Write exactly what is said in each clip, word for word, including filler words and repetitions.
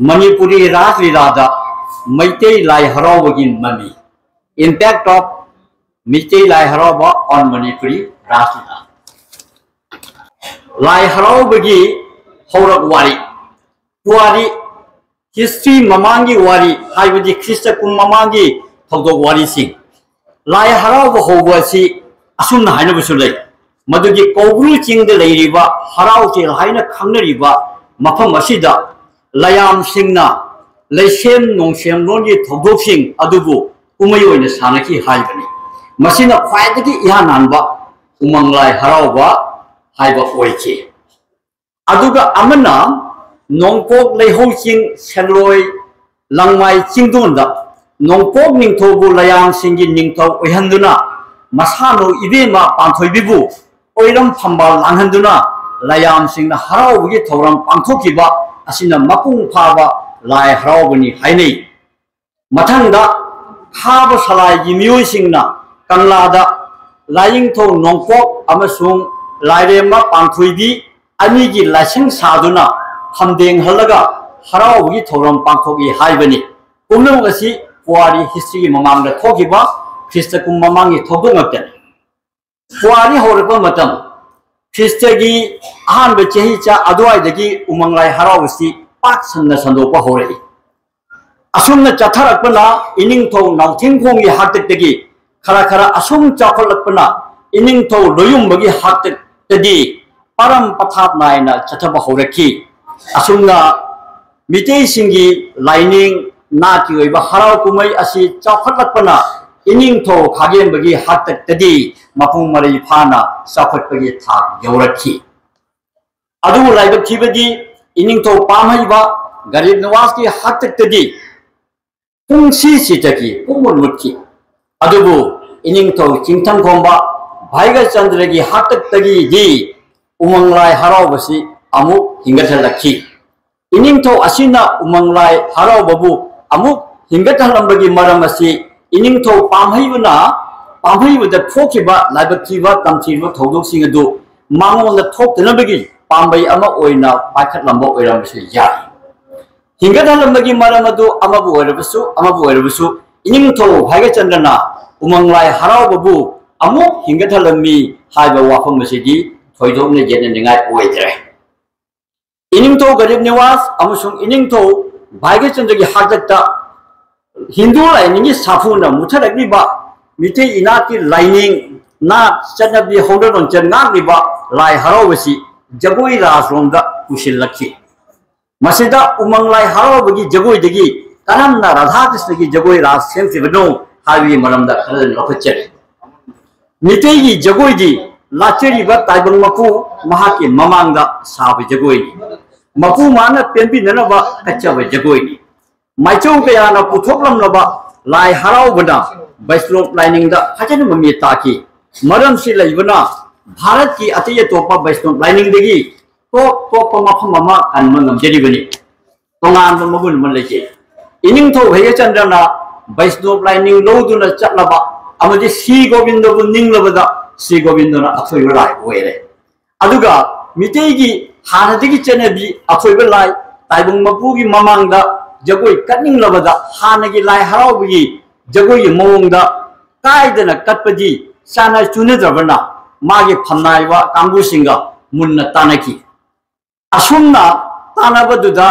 ꯃꯅꯤꯄꯨꯔꯤ ꯔꯥꯁ ꯂꯤꯂꯥꯗ ꯃꯩꯇꯩ ꯂꯥꯏ ꯍꯔꯥꯎꯕꯒꯤ ꯃꯃꯤ, Impact of Meitei ꯂꯥꯏ ꯍꯔꯥꯎꯕ on Manipuri ꯔꯥꯁ ꯂꯤꯂꯥ꯫ ꯂꯥꯏ ꯍꯔꯥꯎꯕꯒꯤ ꯍꯧꯔꯛ ꯋꯥꯔꯤ꯫ ꯄꯨꯋꯥꯔꯤ, history ꯃꯃꯥꯡꯒꯤ ꯋꯥꯔꯤ, ꯍꯥꯏꯕꯗꯤ ꯈ꯭ꯔꯤꯁꯇ ꯀꯨꯝ ꯃꯃꯥꯡꯒꯤ ꯊꯧꯗꯣꯛ ꯋꯥꯔꯤꯁꯤꯡ꯫ ꯂꯥꯏ ꯍꯔꯥꯎꯕ ꯍꯧꯕ ꯑꯁꯤ ꯑꯁꯨꯝꯅ ꯍꯥꯏꯅꯕꯁꯨ ꯂꯩ꯫ ꯃꯗꯨꯒꯤ ꯀꯧꯕ꯭ꯔꯨ ꯆꯤꯡꯗ ꯂꯩꯔꯤꯕ ꯍꯔꯥꯎ ꯆꯦꯜ ꯍꯥꯏꯅ ꯈꯪꯅꯔꯤꯕ ꯃꯐꯝ ꯑꯁꯤꯗ ꯂꯌꯥꯝꯁꯤꯡꯅ ꯂꯩꯁꯦꯝ ꯅꯣꯡꯁꯦꯝꯂꯣꯟꯒꯤ ꯊꯧꯗꯣꯛꯁꯤꯡ ꯑꯗꯨꯕꯨ ꯀꯨꯝꯍꯩ ꯑꯣꯏꯅ ꯁꯥꯟꯅꯈꯤ ꯍꯥꯏꯕꯅꯤ꯫ ꯃꯁꯤꯅ ꯈ꯭ꯋꯥꯏꯗꯒꯤ ꯏꯍꯥꯟ ꯍꯥꯟꯕ ꯎꯃꯪ ꯂꯥꯏ ꯍꯔꯥꯎꯕ ꯍꯥꯏꯕ ꯑꯣꯏꯈꯤ꯫ ꯑꯗꯨꯒ ꯑꯃꯅ ꯅꯣꯡꯄꯣꯛ ꯂꯩꯍꯧ ꯆꯤꯡ ꯁꯦꯟꯂꯣꯏ ꯂꯪꯃꯥꯏ ꯆꯤꯡꯗꯣꯟꯗ ꯅꯣꯡꯄꯣꯛ ꯅꯤꯡꯊꯧꯕꯨ ꯂꯌꯥꯝꯁꯤꯡꯒꯤ ꯅꯤꯡꯊꯧ ꯑꯣꯏꯍꯟꯗꯨꯅ ꯃꯁꯥꯅꯧ ꯏꯕꯦꯝꯃ ꯄꯥꯟꯊꯣꯏꯕꯤꯕꯨ ꯑꯣꯏꯔꯝ ꯐꯝꯕꯥꯜ ꯂꯥꯡꯍꯟꯗꯨꯅ ꯂꯌꯥꯝꯁꯤꯡꯅ ꯍꯔꯥꯎꯕꯒꯤ ꯊꯧꯔꯝ ꯄꯥꯡꯊꯣꯛꯈꯤꯕ ꯑꯁꯤꯅ ꯃꯄꯨꯡ ꯐꯥꯕ ꯂꯥꯏ ꯍꯔꯥꯎꯕꯅꯤ ꯍꯥꯏꯅꯩ꯫ ꯃꯊꯪꯗ ꯈꯥꯕ ꯁꯂꯥꯏꯒꯤ ꯃꯤꯑꯣꯏꯁꯤꯡꯅ ꯀꯪꯂꯥꯗ ꯂꯥꯏꯅꯤꯡꯊꯧ ꯅꯣꯡꯄꯣꯛ ꯑꯃꯁꯨꯡ ꯂꯥꯏꯔꯦꯝꯃ ꯄꯥꯟꯊꯣꯏꯕꯤ ꯑꯅꯤꯒꯤ ꯂꯥꯏꯁꯪ ꯁꯥꯗꯨꯅ ꯐꯝꯗꯦꯡꯍꯜꯂꯒ ꯍꯔꯥꯎꯕꯒꯤ ꯊꯧꯔꯝ ꯄꯥꯡꯊꯣꯛꯏ ꯍꯥꯏꯕꯅꯤ꯫ ꯄꯨꯝꯅꯃꯛ ꯑꯁꯤ ꯄꯨꯋꯥꯔꯤ historyꯒꯤ ꯃꯃꯥꯡꯗ ꯊꯣꯛꯈꯤꯕ ꯈ꯭ꯔꯤꯁꯇ ꯀꯨꯝ ꯃꯃꯥꯡꯒꯤ ꯊꯧꯗꯣꯛ ꯉꯥꯛꯇꯅꯤ꯫ ꯄꯨꯋꯥꯔꯤ ꯍꯧꯔꯛꯄ ꯃꯇꯝ, ꯈ꯭ꯔꯤꯁꯇꯒꯤ ꯑꯍꯥꯟꯕ ꯆꯍꯤꯆꯥ ꯑꯗꯨꯋꯥꯏꯗꯒꯤ ꯎꯃꯪ ꯂꯥꯏ ꯍꯔꯥꯎꯕꯁꯤ ꯄꯥꯛ ꯁꯟꯅ ꯁꯟꯗꯣꯛꯄ ꯍꯧꯔꯛꯏ꯫ ꯑꯁꯨꯝꯅ ꯆꯠꯊꯔꯛꯄꯅ ꯏꯅꯤꯡꯊꯧ ꯅꯥꯎꯊꯦꯡꯈꯣꯡꯒꯤ ꯍꯥꯛꯇꯛꯇꯒꯤ ꯈꯔ ꯈꯔ ꯑꯁꯨꯝ ꯆꯥꯎꯈꯠꯂꯛꯄꯅ ꯏꯅꯤꯡꯊꯧ ꯂꯣꯌꯨꯝꯕꯒꯤ ꯍꯥꯛꯇꯛꯇꯗꯤ ꯄꯔꯝ ꯄꯊꯥꯞ ꯅꯥꯏꯅ ꯆꯠꯊꯕ ꯍꯧꯔꯛꯈꯤ꯫ ꯑꯁꯨꯝꯅ ꯃꯤꯇꯩꯁꯤꯡꯒꯤ ꯂꯥꯏꯅꯤꯡ ꯅꯥꯠꯀꯤ ꯑꯣꯏꯕ ꯍꯔꯥꯎ ꯀꯨꯝꯍꯩ ꯑꯁꯤ ꯆꯥꯎꯈꯠꯂꯛꯄꯅ ꯏꯅꯤꯡꯊꯧ ꯈꯥꯒꯦꯝꯕꯒꯤ ꯍꯥꯛꯇꯛꯇꯗꯤ ꯃꯄꯨꯡ ꯃꯔꯩ ꯐꯥꯅ ꯆꯥꯎꯈꯠꯄꯒꯤ ꯊꯥꯛ ꯌꯧꯔꯛꯈꯤ꯫ ꯑꯗꯨꯕꯨ ꯂꯥꯏꯕꯛ ꯊꯤꯕꯗꯤ ꯏꯅꯤꯡꯊꯧ ꯄꯥꯝꯍꯩꯕ ꯒꯔꯤꯕ ꯅꯋꯥꯖꯀꯤ ꯍꯥꯛꯇꯛꯇꯗꯤ ꯄꯨꯡꯁꯤ ꯁꯤꯊꯈꯤ, ꯄꯨꯡꯃꯨꯠ ꯃꯨꯠꯈꯤ꯫ ꯑꯗꯨꯕꯨ ꯏꯅꯤꯡꯊꯧ ꯆꯤꯡꯊꯪꯈꯣꯡꯕ ꯚꯥꯏꯒꯆꯟꯗ꯭ꯔꯒꯤ ꯍꯥꯛꯇꯛꯇꯒꯤꯗꯤ ꯎꯃꯪ ꯂꯥꯏ ꯍꯔꯥꯎꯕꯁꯤ ꯑꯃꯨꯛ ꯍꯤꯡꯒꯠꯍꯜꯂꯛꯈꯤ꯫ ꯏꯅꯤꯡꯊꯧ ꯑꯁꯤꯅ ꯎꯃꯪ ꯂꯥꯏ ꯍꯔꯥꯎꯕꯕꯨ ꯑꯃꯨꯛ ꯍꯤꯡꯒꯠꯍꯜꯂꯝꯕꯒꯤ ꯃꯔꯝ ꯑꯁꯤ ꯏꯅꯤꯡꯊꯧ ꯄꯥꯝꯍꯩꯕꯅ, ꯄꯥꯝꯍꯩꯕꯗ ꯊꯣꯛꯈꯤꯕ ꯂꯥꯏꯕꯛ ꯊꯤꯕ ꯇꯝꯊꯤꯕ ꯊꯧꯗꯣꯛꯁꯤꯡ ꯑꯗꯨ ꯃꯉꯣꯟꯗ ꯊꯣꯛꯇꯅꯕꯒꯤ ꯄꯥꯝꯕꯩ ꯑꯃ ꯑꯣꯏꯅ ꯄꯥꯏꯈꯠꯂꯝꯕ ꯑꯣꯏꯔꯝꯕꯁꯨ ꯌꯥꯏ꯫ ꯍꯤꯡꯒꯠꯍꯜꯂꯝꯕꯒꯤ ꯃꯔꯝ ꯑꯗꯨ ꯑꯃꯕꯨ ꯑꯣꯏꯔꯕꯁꯨ, ꯑꯃꯕꯨ ꯑꯣꯏꯔꯕꯁꯨ, ꯏꯅꯤꯡꯊꯧ ꯚꯥꯒ꯭ꯌꯆꯟꯗ꯭ꯔꯅ ꯎꯃꯪ ꯂꯥꯏ ꯍꯔꯥꯎꯕꯕꯨ ꯑꯃꯨꯛ ꯍꯤꯡꯒꯠꯍꯜꯂꯝꯃꯤ ꯍꯥꯏꯕ ꯋꯥꯐꯝ ꯑꯁꯤꯗꯤ ꯊꯣꯏꯗꯣꯛꯅ ꯌꯦꯠꯅꯅꯤꯡꯉꯥꯏ ꯑꯣꯏꯗ꯭ꯔꯦ꯫ ꯏꯅꯤꯡꯊꯧ ꯒꯔꯤꯕ ꯅꯤꯋꯥꯖ ꯑꯃꯁꯨꯡ ꯏꯅꯤꯡꯊꯧ ꯚꯥꯒ꯭ꯌꯆꯟꯗ꯭ꯔꯒꯤ ꯍꯥꯛꯇꯛꯇ ꯍꯤꯟꯗꯨ ꯂꯥꯏꯅꯤꯡꯒꯤ ꯁꯥꯐꯨꯅ ꯃꯨꯠꯊꯔꯛꯂꯤꯕ ꯃꯤꯇꯩ ꯏꯅꯥꯠꯀꯤ ꯂꯥꯏꯅꯤꯡ, ꯅꯥꯠ, ꯆꯠꯅꯕꯤ, ꯍꯧꯅ ꯂꯣꯟꯆꯠ ꯉꯥꯛꯂꯤꯕ ꯂꯥꯏ ꯍꯔꯥꯎꯕꯁꯤ ꯖꯒꯣꯏ ꯔꯥꯖꯔꯣꯝꯗ ꯄꯨꯁꯤꯜꯂꯛꯈꯤ꯫ ꯃꯁꯤꯗ ꯎꯃꯪ ꯂꯥꯏ ꯍꯔꯥꯎꯕꯒꯤ ꯖꯒꯣꯏꯗꯒꯤ ꯀꯔꯝꯅ ꯔꯥꯙꯥ ꯀ꯭ꯔꯤꯁꯅꯒꯤ ꯖꯒꯣꯏ ꯔꯥꯁ ꯁꯦꯝꯈꯤꯕꯅꯣ ꯍꯥꯏꯕꯒꯤ ꯃꯔꯝꯗ ꯈꯔ ꯂꯧꯈꯠꯆꯔꯤ꯫ ꯃꯤꯇꯩꯒꯤ ꯖꯒꯣꯏꯗꯤ ꯂꯥꯠꯆꯔꯤꯕ ꯇꯥꯏꯕꯪ ꯃꯄꯨ ꯃꯍꯥꯛꯀꯤ ꯃꯃꯥꯡꯗ ꯁꯥꯕ ꯖꯒꯣꯏꯅꯤ꯫ ꯃꯄꯨ ꯃꯥꯅ ꯄꯦꯟꯕꯤꯅꯅꯕ ꯀꯠꯆꯕ ꯖꯒꯣꯏꯅꯤ꯫ ꯃꯥꯏꯆꯧ ꯀꯌꯥꯅ ꯄꯨꯊꯣꯛꯂꯝꯂꯕ ꯂꯥꯏ ꯍꯔꯥꯎꯕꯅ ꯕꯩꯁꯅꯣꯞ ꯂꯥꯏꯅꯤꯡꯗ ꯐꯖꯅ ꯃꯃꯤ ꯇꯥꯈꯤ꯫ ꯃꯔꯝꯁꯤ ꯂꯩꯕꯅ ꯚꯥꯔꯠꯀꯤ ꯑꯇꯩ ꯑꯇꯣꯞꯄ ꯕꯩꯁꯅꯣꯞ ꯂꯥꯏꯅꯤꯡꯗꯒꯤ ꯇꯣꯞ ꯇꯣꯞꯄ ꯃꯐꯝ ꯑꯃ ꯀꯟꯕ ꯉꯝꯖꯔꯤꯕꯅꯤ꯫ ꯇꯣꯉꯥꯟꯕ ꯃꯒꯨꯟ ꯑꯃ ꯂꯩꯖꯩ꯫ ꯏꯅꯤꯡꯊꯧ ꯚꯩꯒ꯭ꯌꯆꯟꯗ꯭ꯔꯅ ꯕꯩꯁꯅꯣꯞ ꯂꯥꯏꯅꯤꯡ ꯂꯧꯗꯨꯅ ꯆꯠꯂꯕ ꯑꯃꯗꯤ ꯁ꯭ꯔꯤ ꯒꯣꯕꯤꯟꯗꯕꯨ ꯅꯤꯡꯂꯕꯗ ꯁ꯭ꯔꯤ ꯒꯣꯕꯤꯟꯗꯅ ꯑꯊꯣꯏꯕ ꯂꯥꯏ ꯑꯣꯏꯔꯦ꯫ ꯑꯗꯨꯒ ꯃꯤꯇꯩꯒꯤ ꯍꯥꯟꯅꯗꯒꯤ ꯆꯠꯅꯕꯤ ꯑꯊꯣꯏꯕ ꯂꯥꯏ ꯇꯥꯏꯕꯪ ꯃꯄꯨꯒꯤ ꯃꯃꯥꯡꯗ ꯖꯒꯣꯏ ꯀꯠꯅꯤꯡꯂꯕꯗ ꯍꯥꯟꯅꯒꯤ ꯂꯥꯏ ꯍꯔꯥꯎꯕꯒꯤ ꯖꯒꯣꯏꯒꯤ ꯃꯑꯣꯡꯗ ꯀꯥꯏꯗꯅ ꯀꯠꯄꯗꯤ ꯆꯥꯅ ꯆꯨꯅꯗ꯭ꯔꯕꯅ ꯃꯥꯒꯤ ꯐꯝꯅꯥꯏꯕ ꯀꯥꯡꯕꯨꯁꯤꯡꯒ ꯃꯨꯟꯅ ꯇꯥꯟꯅꯈꯤ꯫ ꯑꯁꯨꯝꯅ ꯇꯥꯟꯅꯕꯗꯨꯗ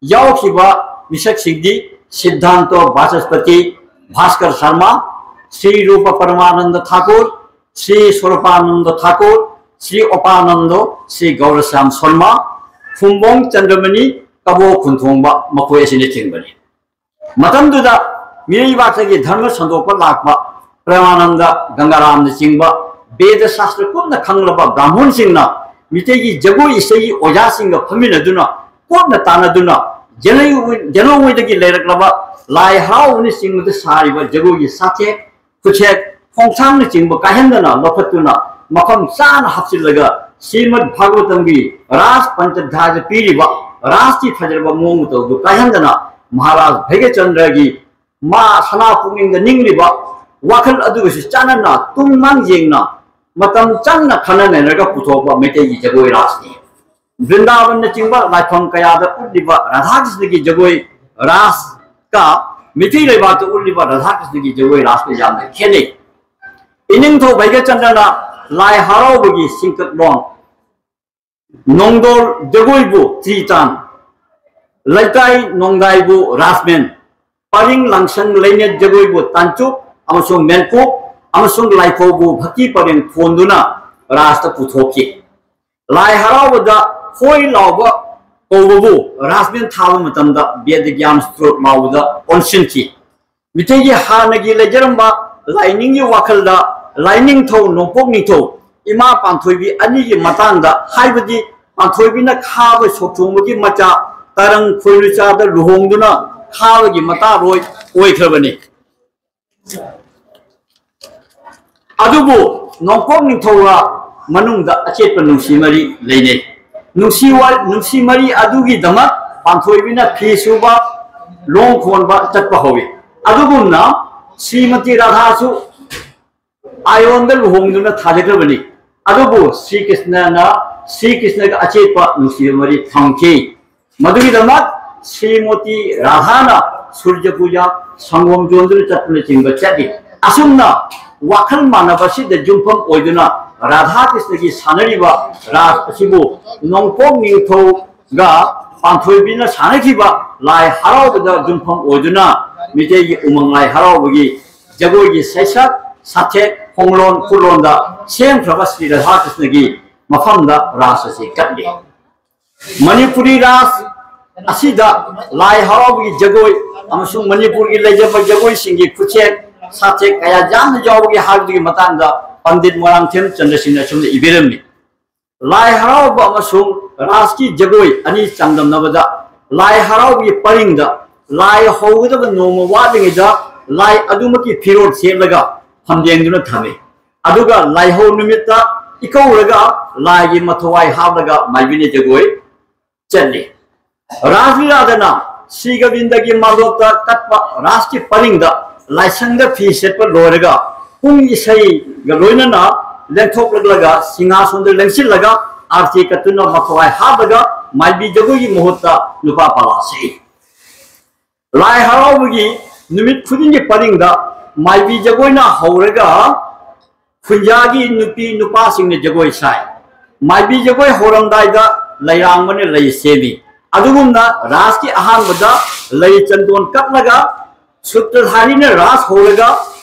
ꯌꯥꯎꯈꯤꯕ ꯃꯤꯁꯛꯁꯤꯡꯗꯤ ꯁꯤꯗ꯭ꯙꯥꯟꯇꯣ ꯕꯥꯆꯁꯄꯇꯤ, ꯚꯥꯁꯀꯔ ꯁꯔꯃ, ꯁ꯭ꯔꯤ ꯔꯨꯄ ꯄꯔꯃꯥꯅꯟꯗ ꯊꯥꯀꯨꯔ, ꯁ꯭ꯔꯤ ꯁ꯭ꯋꯔꯨꯄꯥꯅꯟꯗ ꯊꯥꯀꯨꯔ, ꯁ꯭ꯔꯤ ꯑꯣꯄꯥꯅꯟꯗꯣ, ꯁ꯭ꯔꯤ ꯒꯧꯔꯁ꯭ꯌꯥꯝ ꯁꯔꯃ, ꯐꯨꯝꯕꯣꯡ ꯆꯟꯗ꯭ꯔꯃꯅꯤ, ꯀꯕꯣ ꯈꯨꯟꯊꯣꯡꯕ ꯃꯈꯣꯏ ꯑꯁꯤꯅꯆꯤꯡꯕꯅꯤ꯫ ꯃꯇꯝꯗꯨꯗ ꯃꯤꯔꯩꯕꯥꯛꯇꯒꯤ ꯙꯔꯃ ꯁꯟꯗꯣꯛꯄ ꯂꯥꯛꯄ ꯄ꯭ꯔꯦꯃꯥꯅꯟꯗ, ꯒꯪꯒꯥꯔꯥꯝꯅꯆꯤꯡꯕ ꯕꯦꯗ ꯁꯥꯁꯇ꯭ꯔ ꯀꯨꯞꯅ ꯈꯪꯂꯕ ꯕ꯭ꯔꯥꯍꯃꯣꯟꯁꯤꯡꯅ ꯃꯤꯇꯩꯒꯤ ꯖꯒꯣꯏ ꯏꯁꯩꯒꯤ ꯑꯣꯖꯥꯁꯤꯡꯒ ꯐꯝꯃꯤꯟꯅꯗꯨꯅ ꯀꯨꯞꯅ ꯇꯥꯟꯅꯗꯨꯅ ꯖꯦꯅꯧ-, ꯖꯦꯅꯧꯉꯩꯗꯒꯤ ꯂꯩꯔꯛꯂꯕ ꯂꯥꯏ ꯍꯔꯥꯎꯕꯅꯆꯤꯡꯕꯗ ꯁꯥꯔꯤꯕ ꯖꯒꯣꯏꯒꯤ ꯁꯥꯊꯦꯛ, ꯈꯨꯠꯁꯦꯛ, ꯈꯣꯡꯊꯥꯡꯅꯆꯤꯡꯕ ꯀꯥꯏꯍꯟꯗꯅ ꯂꯧꯈꯠꯇꯨꯅ ꯃꯐꯝ ꯆꯥꯅ ꯍꯥꯞꯆꯤꯜꯂꯒ ꯁ꯭ꯔꯤꯃꯗ ꯚꯥꯒꯋꯇꯝꯒꯤ ꯔꯥꯁ ꯄꯟꯆꯙꯥꯖ ꯄꯤꯔꯤꯕ ꯔꯥꯁꯀꯤ ꯐꯖꯔꯕ ꯃꯑꯣꯡ ꯃꯇꯧꯗꯨ ꯀꯥꯏꯍꯟꯗꯅ ꯃꯍꯥꯔꯥꯖ ꯚꯩꯒ꯭ꯌꯆꯟꯗ꯭ꯔꯒꯤ ꯃꯥ ꯁꯅꯥ ꯄꯨꯛꯅꯤꯡꯗ ꯅꯤꯡꯂꯤꯕ ꯋꯥꯈꯜ ꯑꯗꯨꯒꯁꯨ ꯆꯥꯟꯅꯅ ꯇꯨꯡ ꯃꯥꯡ ꯌꯦꯡꯅ ꯃꯇꯝ ꯆꯪꯅ ꯈꯟꯅ ꯅꯩꯅꯔꯒ ꯄꯨꯊꯣꯛꯄ ꯃꯩꯇꯩꯒꯤ ꯖꯒꯣꯏ ꯔꯥꯁꯅꯤ꯫ ꯕ꯭ꯔꯤꯟꯗꯥꯕꯟꯅꯆꯤꯡꯕ ꯂꯥꯏꯐꯝ ꯀꯌꯥꯗ ꯎꯠꯂꯤꯕ ꯔꯥꯙꯥꯀ꯭ꯔꯤꯁꯅꯒꯤ ꯖꯒꯣꯏ ꯔꯥꯁꯀ ꯃꯤꯇꯩ ꯂꯩꯕꯥꯛꯇ ꯎꯠꯂꯤꯕ ꯔꯥꯙꯥꯀ꯭ꯔꯤꯁꯅꯒꯤ ꯖꯒꯣꯏ ꯔꯥꯁꯀ ꯌꯥꯝꯅ ꯈꯦꯠꯅꯩ꯫ ꯏꯅꯤꯡꯊꯧ ꯚꯩꯒ꯭ꯌꯆꯟꯗ꯭ꯔꯅ ꯂꯥꯏ ꯍꯔꯥꯎꯕꯒꯤ ꯁꯤꯡꯀꯠꯂꯣꯟ ꯅꯣꯡꯗꯣꯜ ꯖꯒꯣꯏꯕꯨ ꯇ꯭ꯔꯤꯇꯥꯟ, ꯂꯩꯀꯥꯏ ꯅꯣꯡꯗꯥꯏꯕꯨ ꯔꯥꯁꯃꯦꯟ, ꯄꯔꯤꯡ ꯂꯥꯡꯁꯪ ꯂꯩꯅꯦꯠ ꯖꯒꯣꯏꯕꯨ ꯇꯥꯟꯆꯨꯞ ꯑꯃꯁꯨꯡ ꯃꯦꯟꯀꯨꯞ ꯑꯃꯁꯨꯡ ꯂꯥꯏꯐꯧꯕꯨ ꯚꯛꯇꯤ ꯄꯔꯦꯡ ꯊꯣꯟꯗꯨꯅ ꯔꯥꯁꯇ ꯄꯨꯊꯣꯛꯈꯤ꯫ ꯂꯥꯏ ꯍꯔꯥꯎꯕꯗ ꯍꯣꯏ ꯂꯥꯎꯕ ꯀꯧꯕꯕꯨ ꯔꯥꯁꯃꯦꯟ ꯊꯥꯕ ꯃꯇꯝꯗ ꯕꯦꯗ ꯒ꯭ꯌꯥꯟ ꯁ꯭ꯔꯣꯠ ꯂꯥꯎꯕꯗ ꯑꯣꯟꯁꯤꯟꯈꯤ꯫ ꯃꯤꯇꯩꯒꯤ ꯍꯥꯟꯅꯒꯤ ꯂꯩꯖꯔꯝꯕ ꯂꯥꯏꯅꯤꯡꯒꯤ ꯋꯥꯈꯜꯗ ꯂꯥꯏꯅꯤꯡꯊꯧ ꯅꯣꯡꯄꯣꯛ ꯅꯤꯡꯊꯧ ꯏꯃꯥ ꯄꯥꯟꯊꯣꯏꯕꯤ ꯑꯅꯤꯒꯤ ꯃꯇꯥꯡꯗ, ꯍꯥꯏꯕꯗꯤ ꯄꯥꯟꯊꯣꯏꯕꯤꯅ ꯈꯥꯕ ꯁꯣꯛꯆꯣꯡꯕꯒꯤ ꯃꯆꯥ ꯇꯔꯪ ꯈꯣꯏꯂꯨꯆꯥꯗ ꯂꯨꯍꯣꯡꯗꯨꯅ ꯈꯥꯕꯒꯤ ꯃꯇꯥꯔꯣꯏ ꯑꯣꯏꯈ꯭ꯔꯕꯅꯤ꯫ ꯑꯗꯨꯕꯨ ꯅꯣꯡꯄꯣꯛ ꯅꯤꯡꯊꯧꯒ ꯃꯅꯨꯡꯗ ꯑꯆꯦꯠꯄ ꯅꯨꯡꯁꯤ ꯃꯔꯤ ꯂꯩꯅꯩ꯫ ꯅꯨꯡꯁꯤ ꯋꯥ-, ꯅꯨꯡꯁꯤ ꯃꯔꯤ ꯑꯗꯨꯒꯤꯗꯃꯛ ꯄꯥꯟꯊꯣꯏꯕꯤꯅ ꯐꯤ ꯁꯨꯕ, ꯂꯣꯡ ꯈꯣꯟꯕ ꯆꯠꯄ ꯍꯧꯏ꯫ ꯑꯗꯨꯒꯨꯝꯅ ꯁ꯭ꯔꯤꯃꯇꯤ ꯔꯥꯙꯥꯁꯨ ꯑꯥꯏꯌꯣꯟꯗ ꯂꯨꯍꯣꯡꯗꯨꯅ ꯊꯥꯖꯈ꯭ꯔꯕꯅꯤ꯫ ꯑꯗꯨꯕꯨ ꯁ꯭ꯔꯤ ꯀ꯭ꯔꯤꯁꯅꯅ, ꯁ꯭ꯔꯤ ꯀ꯭ꯔꯤꯁꯅꯒ ꯑꯆꯦꯠꯄ ꯅꯨꯡꯁꯤꯕ ꯃꯔꯤ ꯊꯝꯈꯤ꯫ ꯃꯗꯨꯒꯤꯗꯃꯛ ꯁ꯭ꯔꯤꯃꯇꯤ ꯔꯥꯙꯥꯅ ꯁꯨꯔꯖ ꯄꯨꯖꯥ, ꯁꯪꯒꯣꯝ ꯌꯣꯟꯗꯨꯅ ꯆꯠꯄꯅꯆꯤꯡꯕ ꯆꯠꯂꯤ꯫ ꯑꯁꯨꯝꯅ ꯋꯥꯈꯜ ꯃꯥꯟꯅꯕ ꯑꯁꯤꯗ ꯌꯨꯝꯐꯝ ꯑꯣꯏꯗꯨꯅ ꯔꯥꯙꯥ ꯀ꯭ꯔꯤꯁꯅꯒꯤ ꯁꯥꯟꯅꯔꯤꯕ ꯔꯥꯁ ꯑꯁꯤꯕꯨ ꯅꯣꯡꯄꯣꯛ ꯅꯤꯡꯊꯧꯒ ꯄꯥꯟꯊꯣꯏꯕꯤꯅ ꯁꯥꯟꯅꯈꯤꯕ ꯂꯥꯏ ꯍꯔꯥꯎꯕꯗ ꯌꯨꯝꯐꯝ ꯑꯣꯏꯗꯨꯅ ꯃꯤꯇꯩꯒꯤ ꯎꯃꯪ ꯂꯥꯏ ꯍꯔꯥꯎꯕꯒꯤ ꯖꯒꯣꯏꯒꯤ ꯁꯩꯁꯛ, ꯁꯥꯊꯦꯛ, ꯈꯣꯡꯂꯣꯟ, ꯈꯨꯠꯂꯣꯟꯗ ꯁꯦꯝꯈ꯭ꯔꯕ ꯁ꯭ꯔꯤ ꯔꯥꯙꯥ ꯀ꯭ꯔꯤꯁꯅꯒꯤ ꯃꯐꯝꯗ ꯔꯥꯁ ꯑꯁꯤ ꯀꯠꯂꯤ꯫ ꯃꯅꯤꯄꯨꯔꯤ ꯔꯥꯁ ꯑꯁꯤꯗ ꯂꯥꯏ ꯍꯔꯥꯎꯕꯒꯤ ꯖꯒꯣꯏ ꯑꯃꯁꯨꯡ ꯃꯅꯤꯄꯨꯔꯒꯤ ꯂꯩꯖꯕ ꯖꯒꯣꯏꯁꯤꯡꯒꯤ ꯈꯨꯠꯁꯦꯛ, ꯁꯥꯊꯦꯛ ꯀꯌꯥ ꯌꯥꯝꯅ ꯌꯥꯎꯕꯒꯦ ꯍꯥꯏꯕꯗꯨꯒꯤ ꯃꯇꯥꯡꯗ ꯄꯟꯗꯤꯠ ꯃꯣꯏꯔꯥꯡꯊꯦꯝ ꯆꯟꯗ꯭ꯔꯁꯤꯡꯅ ꯑꯁꯨꯝꯅ ꯏꯕꯤꯔꯝꯃꯤ꯫ ꯂꯥꯏ ꯍꯔꯥꯎꯕ ꯑꯃꯁꯨꯡ ꯔꯥꯁꯀꯤ ꯖꯒꯣꯏ ꯑꯅꯤ ꯆꯥꯡꯗꯝꯅꯕꯗ ꯂꯥꯏ ꯍꯔꯥꯎꯕꯒꯤ ꯄꯔꯤꯡꯗ ꯂꯥꯏ ꯍꯧꯒꯗꯕ ꯅꯣꯡꯃ ꯋꯥꯠꯂꯤꯉꯩꯗ ꯂꯥꯏ ꯑꯗꯨꯃꯛꯀꯤ ꯐꯤꯔꯣꯜ ꯁꯦꯠꯂꯒ ꯐꯝꯗꯦꯡꯗꯨꯅ ꯊꯝꯃꯤ꯫ ꯑꯗꯨꯒ ꯂꯥꯏꯍꯧ ꯅꯨꯃꯤꯠꯇ ꯏꯀꯧꯔꯒ ꯂꯥꯏꯒꯤ ꯃꯊꯧꯋꯥꯏ ꯍꯥꯞꯂꯒ ꯃꯥꯏꯕꯤꯅ ꯖꯒꯣꯏ ꯆꯠꯂꯤ꯫ ꯔꯥꯁ ꯂꯤꯂꯥꯗꯅ ꯁ꯭ꯔꯤ ꯒꯣꯕꯤꯟꯗꯒꯤ ꯃꯥꯂꯣꯠꯇ ꯀꯠꯄ ꯔꯥꯁꯀꯤ ꯄꯔꯤꯡꯗ ꯂꯥꯏꯁꯪꯗ ꯐꯤ ꯁꯦꯠꯄ ꯂꯣꯏꯔꯒ ꯄꯨꯡ ꯏꯁꯩꯒ ꯂꯣꯏꯅꯅ ꯂꯦꯡꯊꯣꯛꯂꯛꯂꯒ ꯁꯤꯡꯍꯥꯁꯣꯟꯗ ꯂꯦꯡꯁꯤꯜꯂꯒ ꯑꯥꯔꯇꯤ ꯀꯠꯇꯨꯅ ꯃꯊ꯭ꯋꯥꯏ ꯍꯥꯞꯂꯒ ꯃꯥꯏꯕꯤ ꯖꯒꯣꯏꯒꯤ ꯃꯍꯨꯠꯇ ꯅꯨꯄꯥ ꯄꯂꯥ ꯁꯛꯏ꯫ ꯂꯥꯏ ꯍꯔꯥꯎꯕꯒꯤ ꯅꯨꯃꯤꯠ ꯈꯨꯗꯤꯡꯒꯤ ꯄꯔꯤꯡꯗ ꯃꯥꯏꯕꯤ ꯖꯒꯣꯏꯅ ꯍꯧꯔꯒ ꯈꯨꯟꯖꯥꯒꯤ ꯅꯨꯄꯤ ꯅꯨꯄꯥꯁꯤꯡꯅ ꯖꯒꯣꯏ ꯁꯥꯏ꯫ ꯃꯥꯏꯕꯤ ꯖꯒꯣꯏ ꯍꯧꯔꯝꯗꯥꯏꯗ ꯂꯩꯔꯥꯡꯕꯅ ꯂꯩ ꯁꯦꯝꯃꯤ꯫ ꯑꯗꯨꯒꯨꯝꯅ ꯔꯥꯁꯀꯤ ꯑꯍꯥꯟꯕꯗ ꯂꯩ ꯆꯟꯗꯣꯟ ꯀꯠꯂꯒ ꯁꯨꯇ꯭ꯔꯙꯥꯔꯤꯅ ꯔꯥꯁ ꯍꯧꯔꯒ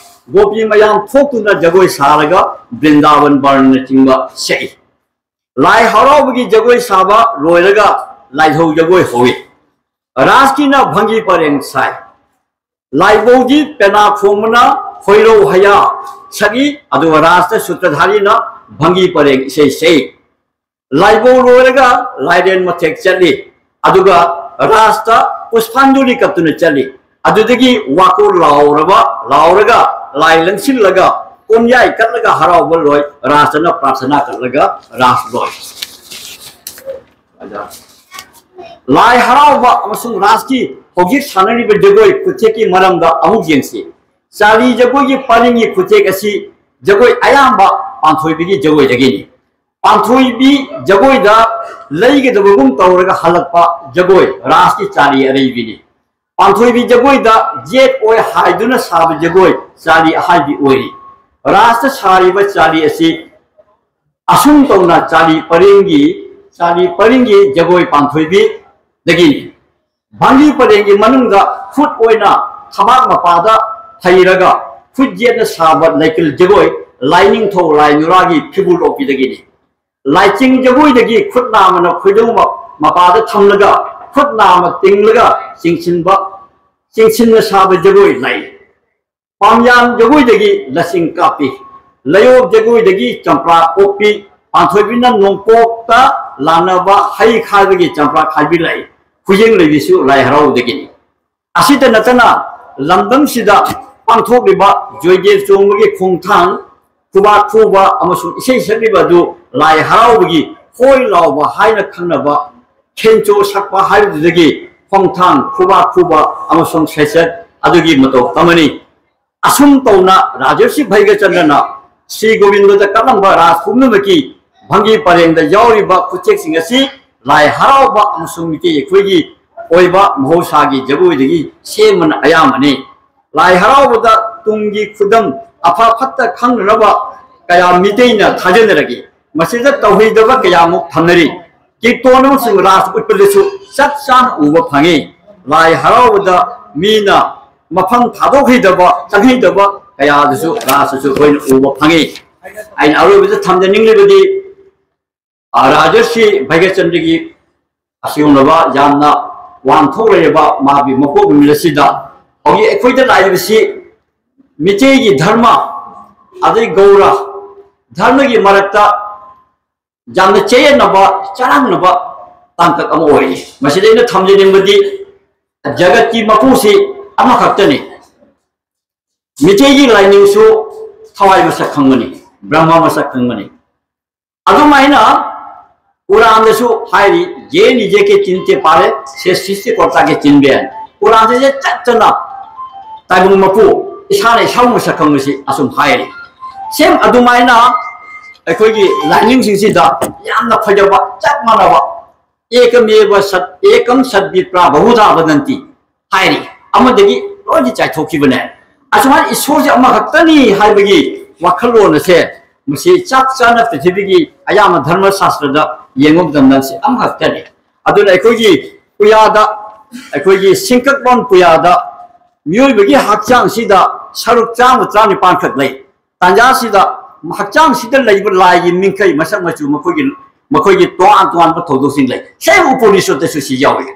ꯒꯣꯄꯤ ꯃꯌꯥꯝ ꯊꯣꯛꯇꯨꯅ ꯖꯒꯣꯏ ꯁꯥꯔꯒ ꯕ꯭ꯔꯤꯟꯗꯥꯕꯟ ꯕꯔꯟꯅꯆꯤꯡꯕ ꯁꯛꯏ꯫ ꯂꯥꯏ ꯍꯔꯥꯎꯕꯒꯤ ꯖꯒꯣꯏ ꯁꯥꯕ ꯂꯣꯏꯔꯒ ꯂꯥꯏꯙꯧ ꯖꯒꯣꯏ ꯍꯧꯏ꯫ ꯔꯥꯁꯀꯤꯅ ꯚꯪꯒꯤ ꯄꯔꯦꯡ ꯁꯥꯏ꯫ ꯂꯥꯏꯕꯧꯗꯤ ꯄꯦꯅꯥ ꯈꯣꯡꯕꯅ ꯈꯣꯏꯔꯧ ꯍꯌꯥ ꯁꯛꯏ, ꯑꯗꯨꯒ ꯔꯥꯁꯇ ꯁꯨꯇ꯭ꯔꯙꯥꯔꯤꯅ ꯚꯪꯒꯤ ꯄꯔꯦꯡ ꯏꯁꯩ ꯁꯛꯏ꯫ ꯂꯥꯏꯕꯧ ꯂꯣꯏꯔꯒ ꯂꯥꯏꯔꯦꯟ ꯃꯊꯦꯛ ꯆꯠꯂꯤ, ꯑꯗꯨꯒ ꯔꯥꯁꯇ ꯄꯨꯁꯄꯥꯟꯖꯂꯤ ꯀꯠꯇꯨꯅ ꯆꯠꯂꯤ꯫ ꯑꯗꯨꯗꯒꯤ ꯋꯥꯀꯣ ꯂꯥꯎꯔꯕ, ꯂꯥꯎꯔꯒ ꯂꯥꯏ ꯂꯪꯁꯤꯜꯂꯒ ꯀꯣꯟꯌꯥꯏ ꯀꯠꯂꯒ ꯍꯔꯥꯎꯕ ꯂꯣꯏ, ꯔꯥꯁꯇꯅ ꯄ꯭ꯔꯥꯔꯊꯅꯥ ꯀꯠꯂꯒ ꯔꯥꯁ ꯂꯣꯏ꯫ ꯑꯗ ꯂꯥꯏ ꯍꯔꯥꯎꯕ ꯑꯃꯁꯨꯡ ꯔꯥꯁꯀꯤ ꯍꯧꯖꯤꯛ ꯁꯥꯟꯅꯔꯤꯕ ꯖꯒꯣꯏ ꯈꯨꯠꯊꯦꯛꯀꯤ ꯃꯔꯝꯗ ꯑꯃꯨꯛ ꯌꯦꯡꯁꯤ꯫ ꯆꯥꯂꯤ ꯖꯒꯣꯏꯒꯤ ꯄꯔꯤꯡꯒꯤ ꯈꯨꯠꯊꯦꯛ ꯑꯁꯤ ꯖꯒꯣꯏ ꯑꯌꯥꯝꯕ ꯄꯥꯟꯊꯣꯏꯕꯤꯒꯤ ꯖꯒꯣꯏꯗꯒꯤꯅꯤ꯫ ꯄꯥꯟꯊꯣꯏꯕꯤ ꯖꯒꯣꯏꯗ ꯂꯩꯒꯗꯕꯒꯨꯝ ꯇꯧꯔꯒ ꯍꯜꯂꯛꯄ ꯖꯒꯣꯏ ꯔꯥꯁꯀꯤ ꯆꯥꯂꯤ ꯑꯔꯩꯕꯤꯅꯤ꯫ ꯄꯥꯟꯊꯣꯏꯕꯤ ꯖꯒꯣꯏꯗ ꯌꯦꯠ ꯑꯣꯏ ꯍꯥꯏꯗꯨꯅ ꯁꯥꯕ ꯖꯒꯣꯏ ꯆꯥꯂꯤ ꯑꯍꯥꯏꯕꯤ ꯑꯣꯏꯔꯤ꯫ ꯔꯥꯁꯇ ꯁꯥꯔꯤꯕ ꯆꯥꯂꯤ ꯑꯁꯤ ꯑꯁꯨꯝ ꯇꯧꯅ ꯆꯥꯂꯤ ꯄꯔꯤꯡꯒꯤ, ꯆꯥꯂꯤ ꯄꯔꯤꯡꯒꯤ ꯖꯒꯣꯏ ꯄꯥꯟꯊꯣꯏꯕꯤꯗꯒꯤꯅꯤ꯫ ꯚꯪꯒꯤ ꯄꯔꯦꯡꯒꯤ ꯃꯅꯨꯡꯗ ꯈꯨꯠ ꯑꯣꯏꯅ ꯊꯕꯥꯛ ꯃꯄꯥꯗ ꯊꯩꯔꯒ ꯈꯨꯠ ꯌꯦꯠꯅ ꯁꯥꯕ ꯂꯩꯀꯤꯜ ꯖꯒꯣꯏ ꯂꯥꯏꯅꯤꯡꯊꯧ ꯂꯥꯏ ꯅꯨꯔꯥꯒꯤ ꯐꯤꯕꯨ ꯂꯣꯛꯄꯤꯗꯒꯤꯅꯤ꯫ ꯂꯥꯏꯆꯤꯡ ꯖꯒꯣꯏꯗꯒꯤ ꯈꯨꯠ ꯅꯥꯝꯃꯅ ꯈꯣꯏꯗꯧ ꯃ-, ꯃꯄꯥꯗ ꯊꯝꯂꯒ ꯈꯨꯠ ꯅꯥꯝꯃ ꯇꯤꯡꯂꯒ ꯆꯤꯡꯁꯤꯟꯕ, ꯆꯤꯡꯁꯤꯟꯅ ꯁꯥꯕ ꯖꯒꯣꯏ ꯂꯩ꯫ ꯄꯥꯝꯌꯥꯟ ꯖꯒꯣꯏꯗꯒꯤ ꯂꯁꯤꯡ ꯀꯥꯞꯄꯤ꯫ ꯂꯩꯌꯣꯛ ꯖꯒꯣꯏꯗꯒꯤ ꯆꯝꯄ꯭ꯔꯥ ꯑꯣꯛꯄꯤ꯫ ꯄꯥꯟꯊꯣꯏꯕꯤꯅ ꯅꯣꯡꯄꯣꯛꯇ ꯂꯥꯟꯅꯕ ꯍꯩ ꯈꯥꯏꯕꯒꯤ ꯆꯝꯄ꯭ꯔꯥ ꯈꯥꯏꯕꯤ ꯂꯩ꯫ ꯈꯨꯌꯦꯡ ꯂꯩꯕꯤꯁꯨ ꯂꯥꯏ ꯍꯔꯥꯎꯕꯗꯒꯤꯅꯤ꯫ ꯑꯁꯤꯇ ꯅꯠꯇꯅ ꯂꯝꯗꯝꯁꯤꯗ ꯄꯥꯡꯊꯣꯛꯂꯤꯕ ꯖꯣꯏꯗꯦꯕ ꯆꯣꯡꯕꯒꯤ ꯈꯣꯡꯊꯥꯡ, ꯈꯨꯕꯥꯛ ꯈꯨꯕ ꯑꯃꯁꯨꯡ ꯏꯁꯩ ꯁꯛꯂꯤꯕ ꯑꯗꯨ ꯂꯥꯏ ꯍꯔꯥꯎꯕꯒꯤ ꯍꯣꯏ ꯂꯥꯎꯕ ꯍꯥꯏꯅ ꯈꯪꯅꯕ ꯈꯦꯟꯆꯣ ꯁꯛꯄ ꯍꯥꯏꯕꯗꯨꯗꯒꯤ ꯈꯣꯡꯊꯥꯡ, ꯈꯨꯕꯥꯛ ꯈꯨꯕ ꯑꯃꯁꯨꯡ ꯁꯩꯆꯠ ꯑꯗꯨꯒꯤ ꯃꯇꯧ ꯇꯝꯃꯅꯤ꯫ ꯑꯁꯨꯝ ꯇꯧꯅ ꯔꯥꯖꯔꯁꯤ ꯚꯩꯒꯆꯟꯗ꯭ꯔꯅ ꯁ꯭ꯔꯤ ꯒꯣꯕꯤꯟꯗꯗ ꯀꯠꯂꯝꯕ ꯔꯥꯁ ꯄꯨꯝꯅꯃꯛꯀꯤ ꯐꯪꯒꯤ ꯄꯔꯦꯡꯗ ꯌꯥꯎꯔꯤꯕ ꯈꯨꯠꯆꯦꯛꯁꯤꯡ ꯑꯁꯤ ꯂꯥꯏ ꯍꯔꯥꯎꯕ ꯑꯃꯁꯨꯡ ꯃꯤꯇꯩ ꯑꯩꯈꯣꯏꯒꯤ ꯑꯣꯏꯕ ꯃꯍꯧꯁꯥꯒꯤ ꯖꯒꯣꯏꯗꯒꯤ ꯁꯦꯝꯕꯅ ꯑꯌꯥꯝꯕꯅꯤ꯫ ꯂꯥꯏ ꯍꯔꯥꯎꯕꯗ ꯇꯨꯡꯒꯤ ꯈꯨꯗꯝ ꯑꯐ ꯐꯠꯇ ꯈꯪꯅꯅꯕ ꯀꯌꯥ ꯃꯤꯇꯩꯅ ꯊꯥꯖꯅꯔꯛꯏ꯫ ꯃꯁꯤꯗ ꯇꯧꯍꯩꯗꯕ ꯀꯌꯥꯃꯨꯛ ꯊꯝꯅꯔꯤ꯫ ꯀꯤꯔꯇꯣꯟ ꯑꯃꯁꯨꯡ ꯔꯥꯁ ꯎꯠꯄꯗꯁꯨ ꯆꯞ ꯆꯥꯅ ꯎꯕ ꯐꯪꯉꯤ꯫ ꯂꯥꯏ ꯍꯔꯥꯎꯕꯗ ꯃꯤꯅ ꯃꯐꯝ ꯊꯥꯗꯣꯛꯍꯩꯗꯕ, ꯆꯪꯍꯩꯗꯕ ꯀꯌꯥꯗꯁꯨ ꯔꯥꯁꯇꯁꯨ ꯑꯩꯈꯣꯏꯅ ꯎꯕ ꯐꯪꯉꯤ꯫ ꯑꯩꯅ ꯑꯔꯣꯏꯕꯗ ꯊꯝꯖꯅꯤꯡꯂꯤꯕꯗꯤ, ꯑ, ꯔꯥꯖꯔꯁꯤ ꯚꯩꯒ꯭ꯌꯆꯟꯗ꯭ꯔꯒꯤ ꯑꯁꯤꯒꯨꯝꯂꯕ ꯌꯥꯝꯅ ꯋꯥꯍꯟꯊꯣꯛ ꯂꯩꯔꯕ ꯃꯥꯒꯤ ꯃꯄꯣꯛ ꯅꯨꯃꯤꯠ ꯑꯁꯤꯗ ꯍꯧꯖꯤꯛ ꯑꯩꯈꯣꯏꯗ ꯂꯥꯛꯏꯕꯁꯤ ꯃꯤꯇꯩꯒꯤ ꯙꯔꯃ ꯑꯗꯩ ꯒꯧꯔ ꯙꯔꯃꯒꯤ ꯃꯔꯛꯇ ꯌꯥꯝꯅ ꯆꯌꯦꯠꯅꯕ, ꯆꯔꯥꯡꯅꯕ ꯇꯥꯡꯀꯛ ꯑꯃ ꯑꯣꯏꯔꯤ꯫ ꯃꯁꯤꯗ ꯑꯩꯅ ꯊꯝꯖꯅꯤꯡꯕꯗꯤ ꯖꯒꯠꯀꯤ ꯃꯄꯨꯁꯤ ꯑꯃꯈꯛꯇꯅꯤ꯫ ꯃꯤꯇꯩꯒꯤ ꯂꯥꯏꯅꯤꯡꯁꯨ ꯊꯋꯥꯏ ꯃꯁꯛ ꯈꯪꯕꯅꯤ, ꯕ꯭ꯔꯍ꯭ꯃ ꯃꯁꯛ ꯈꯪꯕꯅꯤ꯫ ꯑꯗꯨꯃꯥꯏꯅ ꯀꯨꯔꯥꯟꯗꯁꯨ ꯍꯥꯏꯔꯤ, "ꯌꯦ ꯅꯤꯖꯦ ꯀꯦ ꯆꯤꯟꯇꯦ ꯄꯥꯔꯦ, ꯁꯦ ꯁꯤꯁꯇꯦ ꯀꯣꯔꯇꯥ ꯀꯦ ꯆꯤꯟꯕꯦ ꯍꯥꯏꯅ"꯫ ꯀꯨꯔꯥꯟꯁꯦ ꯆꯠꯇꯅ ꯇꯥꯏꯕꯪ ꯃꯄꯨ ꯏꯁꯥꯅ ꯏꯁꯥꯕꯨ ꯃꯁꯛ ꯈꯪꯕꯁꯤ ꯑꯁꯨꯝ ꯍꯥꯏꯔꯤ꯫ ꯁꯦꯝ ꯑꯗꯨꯃꯥꯏꯅ ꯑꯩꯈꯣꯏꯒꯤ ꯂꯥꯏꯅꯤꯡꯁꯤꯡꯁꯤꯗ ꯌꯥꯝꯅ ꯐꯖꯕ, ꯆꯞ ꯃꯥꯟꯅꯕ "ꯑꯦꯀꯃꯦꯕ ꯁꯠ, ꯑꯦꯀꯝ ꯁꯠ ꯕꯤꯄ꯭ꯔꯥ ꯕꯍꯨꯙꯥ ꯚꯗꯟꯇꯤ" ꯍꯥꯏꯔꯤ꯫ ꯑꯃꯗꯒꯤ ꯂꯣꯏꯅ ꯆꯥꯏꯊꯣꯛꯈꯤꯕꯅꯦ꯫ ꯑꯁꯨꯃꯥꯏꯅ ꯏꯁꯣꯔꯁꯦ ꯑꯃꯈꯛꯇꯅꯤ ꯍꯥꯏꯕꯒꯤ ꯋꯥꯈꯜꯂꯣꯟ ꯑꯁꯦ ꯃꯁꯤ ꯆꯞ ꯆꯥꯅ ꯄ꯭ꯔꯤꯊꯤꯕꯤꯒꯤ ꯑꯌꯥꯝꯕ ꯙꯔꯃ ꯁꯥꯁꯇ꯭ꯔꯗ ꯌꯦꯡꯕ ꯃꯇꯝꯗ ꯁꯤ ꯑꯃꯈꯛꯇꯅꯤ꯫ ꯑꯗꯨꯅ ꯑꯩꯈꯣꯏꯒꯤ ꯄꯨꯌꯥꯗ, ꯑꯩꯈꯣꯏꯒꯤ ꯁꯤꯡꯀꯛꯂꯣꯟ ꯄꯨꯌꯥꯗ ꯃꯤꯑꯣꯏꯕꯒꯤ ꯍꯛꯆꯥꯡꯁꯤꯗ ꯁꯔꯨꯛ ꯆꯥꯝꯃ ꯇꯔꯥꯅꯤꯄꯥꯟ ꯈꯛ ꯂꯩ꯫ ꯇꯥꯟꯖꯥꯁꯤꯗ ꯍꯛꯆꯥꯡꯁꯤꯗ ꯂꯩꯕ ꯂꯥꯏꯒꯤ ꯃꯤꯡꯈꯩ ꯃꯁꯛ ꯃꯆꯨ ꯃꯈꯣꯏꯒꯤ, ꯃꯈꯣꯏꯒꯤ ꯇꯣꯉꯥꯟ ꯇꯣꯉꯥꯟꯕ ꯊꯧꯗꯣꯛꯁꯤꯡ ꯂꯩ꯫ ꯁꯦꯝ ꯎꯄꯅꯤꯁꯠꯇꯁꯨ ꯁꯤ ꯌꯥꯎꯏ꯫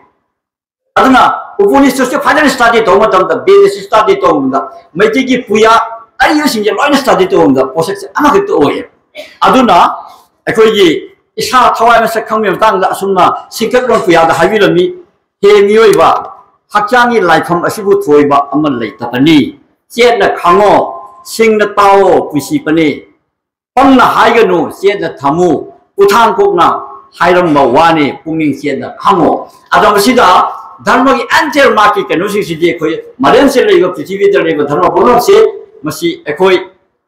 ꯑꯗꯨꯅ ꯎꯄꯅꯤꯁꯠꯁꯦ ꯐꯖꯅ ꯁ꯭ꯇꯗꯤ ꯇꯧꯕ ꯃꯇꯝꯗ, ꯕꯦꯗꯁꯤ ꯁ꯭ꯇꯗꯤ ꯇꯧꯕ ꯃꯇꯝꯗ, ꯃꯩꯇꯩꯒꯤ ꯄꯨꯌꯥ ꯑꯔꯤꯕꯁꯤꯡꯁꯦ ꯂꯣꯏꯅ ꯁ꯭ꯇꯗꯤ ꯇꯧꯕ ꯃꯇꯝꯗ ꯄꯣꯠꯁꯛꯁꯦ ꯑꯃꯈꯛꯇ ꯑꯣꯏꯌꯦ꯫ ꯑꯗꯨꯅ ꯑꯩꯈꯣꯏꯒꯤ ꯏꯁꯥ ꯊꯋꯥꯏ ꯃꯁꯛ ꯈꯪꯕꯒꯤ ꯃꯇꯥꯡꯗ ꯑꯁꯨꯝꯅ ꯁꯤꯡꯀꯛꯂꯣꯟ ꯄꯨꯌꯥꯗ ꯍꯥꯏꯕꯤꯔꯝꯃꯤ, "ꯍꯦ ꯃꯤꯑꯣꯏꯕ, ꯍꯛꯆꯥꯡꯒꯤ ꯂꯥꯏꯐꯝ ꯑꯁꯤꯕꯨ ꯊꯣꯏꯕ ꯑꯃ ꯂꯩꯇꯕꯅꯤ꯫ ꯆꯦꯠꯅ ꯈꯪꯉꯣ, ꯁꯤꯡꯅ ꯇꯥꯎꯑꯣ, ꯄꯨꯟꯁꯤꯄꯅꯤ꯫ ꯄꯪꯅ ꯍꯥꯏꯒꯅꯨ, ꯆꯦꯠꯅ ꯊꯝꯃꯨ꯫ ꯄꯨꯊꯥꯡ ꯀꯣꯛꯅ ꯍꯥꯏꯔꯝꯕ ꯋꯥꯅꯤ, ꯄꯨꯛꯅꯤꯡ ꯆꯦꯠꯅ ꯈꯪꯉꯣ"꯫ ꯑꯗꯣ ꯃꯁꯤꯗ ꯙꯔꯃꯒꯤ ꯑꯦꯟꯇꯤꯌꯔ ꯃꯥꯔꯛꯀꯤ ꯀꯩꯅꯣꯁꯤꯡꯁꯤꯗꯤ ꯑꯩꯈꯣꯏ ꯃꯥꯂꯦꯝꯁꯤꯗ ꯂꯩꯕ, ꯄ꯭ꯔꯤꯊꯤꯕꯤꯗ ꯂꯩꯕ ꯙꯔꯃ ꯄꯨꯝꯅꯃꯛꯁꯦ ꯃꯁꯤ ꯑꯩꯈꯣꯏ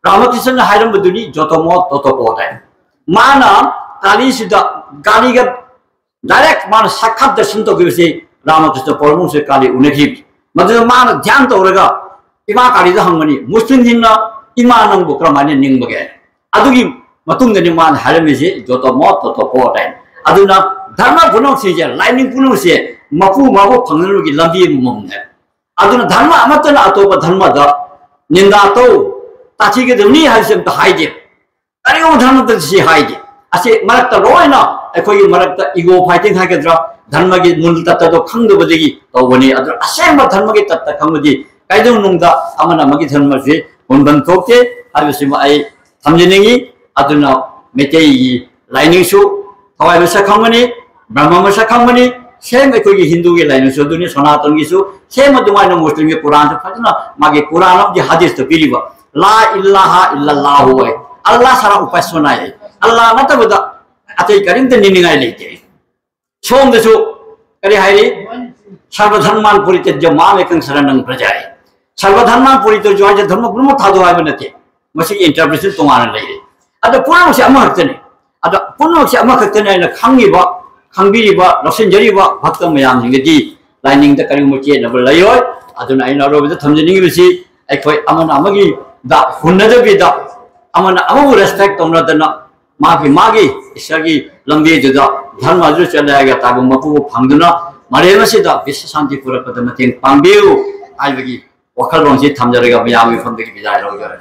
ꯔꯥꯃꯀ꯭ꯔꯤꯁꯅꯅ ꯍꯥꯏꯔꯝꯕꯗꯨꯅꯤ, "ꯖꯣꯇꯣꯃꯣ ꯇꯣꯇꯣꯄꯣ" ꯍꯥꯏ꯫ ꯃꯥꯅ ꯀꯥꯂꯤꯁꯤꯗ ꯒꯥꯂꯤꯒ direct ꯃꯥꯅ ꯁꯥꯈꯥꯠ ꯗꯔꯁꯟ ꯇꯧꯈꯤꯕꯁꯤ ꯔꯥꯃꯀ꯭ꯔꯤꯁꯅ ꯄꯔꯃꯍꯝꯁ ꯀꯥꯂꯤ ꯎꯅꯈꯤꯕꯅꯤ꯫ ꯃꯗꯨꯗ ꯃꯥꯅ ꯙ꯭ꯌꯥꯟ ꯇꯧꯔꯒ ꯏꯃꯥ ꯀꯥꯂꯤꯗ ꯍꯪꯕꯅꯤ, "ꯃꯨꯁꯂꯤꯝꯁꯤꯡꯅ ꯏꯃꯥ ꯅꯪꯕꯨ ꯀꯔꯝꯍꯥꯏꯅ ꯅꯤꯡꯕꯒꯦ?" ꯑꯗꯨꯒꯤ ꯃꯇꯨꯡꯗꯅꯤ ꯃꯥꯅ ꯍꯥꯏꯔꯝꯃꯤꯁꯤ ꯖꯣꯇꯣꯃꯣ ꯇꯣꯇꯣꯄꯣ ꯍꯥꯏꯅ꯫ ꯑꯗꯨꯅ ꯙꯔꯃ ꯄꯨꯝꯅꯃꯛꯁꯤꯡꯁꯦ, ꯂꯥꯏꯅꯤꯡ ꯄꯨꯝꯅꯃꯛꯁꯦ ꯃꯄꯨ ꯃꯥꯕꯨ ꯐꯪꯅꯕꯒꯤ ꯂꯝꯕꯤ ꯑꯃꯃꯝꯅꯦ꯫ ꯑꯗꯨꯅ ꯙꯔꯃ ꯑꯃꯠꯇꯅ ꯑꯇꯣꯞꯄ ꯙꯔꯃꯗ ꯅꯤꯟꯗꯥ ꯇꯧ, ꯇꯥꯊꯤꯒꯗꯕꯅꯤ ꯍꯥꯏꯕꯁꯤ ꯑꯝꯇ ꯍꯥꯏꯗꯦ꯫ ꯀꯔꯤꯒꯨꯝꯕ ꯙꯔꯃꯗ ꯁꯤ ꯍꯥꯏꯗꯦ꯫ ꯑꯁꯤ ꯃꯔꯛꯇ ꯂꯣꯏꯅ ꯑꯩꯈꯣꯏꯒꯤ ꯃꯔꯛꯇ ego fighting ꯍꯥꯏꯒꯗ꯭ꯔꯥ, ꯙꯔꯃꯒꯤ ꯃꯨꯜ ꯇꯠꯇꯗꯣ ꯈꯪꯗꯕꯗꯒꯤ ꯇꯧꯕꯅꯤ꯫ ꯑꯗꯨꯅ ꯑꯁꯦꯡꯕ ꯙꯔꯃꯒꯤ ꯇꯠꯇ ꯈꯪꯕꯗꯤ ꯀꯩꯗꯧꯅꯨꯡꯗ ꯑꯃꯅ ꯑꯃꯒꯤ ꯙꯔꯃꯁꯤ ꯍꯨꯟꯐꯝ ꯊꯣꯛꯇꯦ ꯍꯥꯏꯕꯁꯤꯃ ꯑꯩ ꯊꯝꯖꯅꯤꯡꯉꯤ꯫ ꯑꯗꯨꯅ ꯃꯩꯇꯩꯒꯤ ꯂꯥꯏꯅꯤꯡꯁꯨ ꯊꯋꯥꯏ ꯃꯁꯛ ꯈꯪꯕꯅꯤ, ꯕ꯭ꯔꯍ꯭ꯃ ꯃꯁꯛ ꯈꯪꯕꯅꯤ, ꯁꯦꯝ ꯑꯩꯈꯣꯏꯒꯤ ꯍꯤꯟꯗꯨꯒꯤ ꯂꯥꯏꯅꯤꯡꯁꯨ ꯑꯗꯨꯅꯤ, ꯁꯅꯥꯇꯟꯒꯤꯁꯨ ꯁꯦꯝ ꯑꯗꯨꯃꯥꯏꯅ ꯃꯨꯁꯂꯤꯝꯒꯤ ꯀꯨꯔꯥꯟꯁꯨ ꯐꯖꯅ ꯃꯥꯒꯤ ꯀꯨꯔꯥꯟ ꯑꯃꯗꯤ ꯍꯗꯤꯁꯇ ꯄꯤꯔꯤꯕ ꯂꯥ ꯏꯜꯂꯥꯍ ꯏꯜꯂꯜꯂꯥꯍꯨ ꯍꯥꯏ, ꯑꯜꯂꯥꯍ ꯁꯥꯔꯥ ꯎꯄꯥꯁꯅꯥ ꯍꯥꯏ, ꯑꯜꯂꯥꯍ ꯅꯠꯇꯕꯗ ꯑꯇꯩ ꯀꯔꯤꯝꯇ ꯅꯤꯡꯅꯤꯡꯉꯥꯏ ꯂꯩꯇꯦ꯫ ꯁꯣꯝꯗꯁꯨ ꯀꯔꯤ ꯍꯥꯏꯔꯤ? ꯁꯔꯕ ꯙꯔꯃꯥꯟ ꯄꯨꯔꯤꯇꯦꯖ ꯃꯥꯃꯦꯀꯪ ꯁꯔꯅꯪ ꯄ꯭ꯔꯖꯥꯏ꯫ ꯁꯔꯕ ꯙꯔꯃꯥꯟ ꯄꯨꯔꯤꯇꯦꯖ ꯍꯥꯏꯁꯦ ꯙꯔꯃ ꯄꯨꯝꯅꯃꯛ ꯊꯥꯗꯣꯛ ꯍꯥꯏꯕ ꯅꯠꯇꯦ꯫ ꯃꯁꯤꯒꯤ interpretation ꯇꯣꯉꯥꯟꯅ ꯂꯩꯔꯤ꯫ ꯑꯗꯣ ꯄꯨꯝꯅꯃꯛꯁꯦ ꯑꯃꯈꯛꯇꯅꯤ꯫ ꯑꯗꯣ ꯄꯨꯝꯅꯃꯛꯁꯦ ꯑꯃꯈꯛꯇꯅꯤ ꯍꯥꯏꯅ ꯈꯪꯉꯤꯕ, ꯈꯪꯕꯤꯔꯤꯕ, ꯂꯧꯁꯤꯟꯖꯔꯤꯕ ꯚꯛꯇ ꯃꯌꯥꯝꯁꯤꯡꯒꯗꯤ ꯂꯥꯏꯅꯤꯡꯗ ꯀꯔꯤꯒꯨꯝꯕ ꯆꯦꯠꯅꯕ ꯂꯩꯔꯣꯏ꯫ ꯑꯗꯨꯅ ꯑꯩꯅ ꯑꯔꯣꯏꯕꯗ ꯊꯝꯖꯅꯤꯡꯉꯤꯕꯁꯤ ꯑꯩꯈꯣꯏ ꯑꯃꯅ ꯑꯃꯒꯤꯗ ꯍꯨꯟꯅꯗꯕꯤꯗ, ꯑꯃꯅ ꯑꯃꯕꯨ respect ꯇꯧꯅꯗꯅ, ꯃꯥꯒꯤ ꯃꯥꯒꯤ ꯏꯁꯥꯒꯤ ꯂꯝꯕꯤꯗꯨꯗ ꯙꯔꯃꯗꯨ ꯆꯠꯂꯦ ꯍꯥꯏꯔꯒ ꯇꯥꯏꯕꯪ ꯃꯄꯨ ꯐꯪꯗꯨꯅ ꯃꯥꯂꯦꯝ ꯑꯁꯤꯗ ꯕꯤꯁ꯭ꯋ ꯁꯥꯟꯇꯤ ꯄꯨꯔꯛꯄꯗ ꯃꯇꯦꯡ ꯄꯥꯡꯕꯤꯌꯨ ꯍꯥꯏꯕꯒꯤ ꯋꯥꯈꯜꯂꯣꯟꯁꯤ ꯊꯝꯖꯔꯒ ꯃꯌꯥꯝꯒꯤ ꯃꯐꯝꯗꯒꯤ ꯕꯤꯗꯥꯏ ꯂꯧꯖꯔꯦ꯫